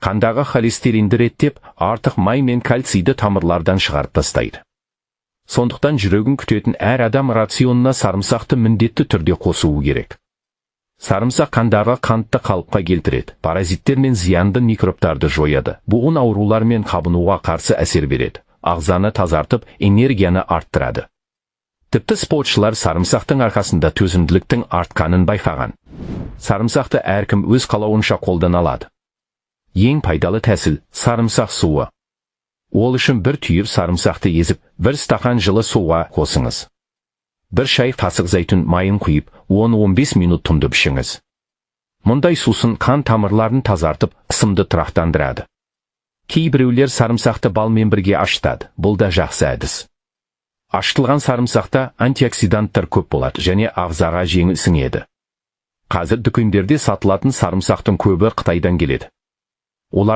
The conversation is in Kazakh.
Қандағы холестеринді реттеп, артық май мен кальцийді тамырлардан шығарып тастайды. Сондықтан жүрегін күтетін әр адам рационына сарымсақты міндетті түрде қосуы керек. Сарымсақ қандағы қантты қалыпқа келтіреді, паразиттер мен зиянды микробтарды жояды, буын аурулар мен қабынуға қарсы әсер береді, ағзаны тазартып, энергияны арттырады. Тіпті спортшылар сарымсақтың арқасында төзімділіктің артқанын байқаған. Сарымсақты әркім өз қалауынша қолдана алады. Ең пайдалы тәсіл – сарымсақ суы. Ол үшін бір түйір сарымсақты езіп, бір стақан жылы суға қосыңыз. Бір шай қасық зәйтүн майын құйып, 10-15 минут тұндып ішіңіз. Мұндай сусын қан тамырларын тазартып, қысымды тұрақтандырады. Кейбіреулер сарымсақты балмен бірге ашытады. Бұл да жақсы әдіс. Ашытылған сарымсақта антиоксиданттар көп болады және ағзаға жеңіл сіңеді. Қазір дүкендерде сатылатын сарымсақтың көбі Қытайдан келеді. Олар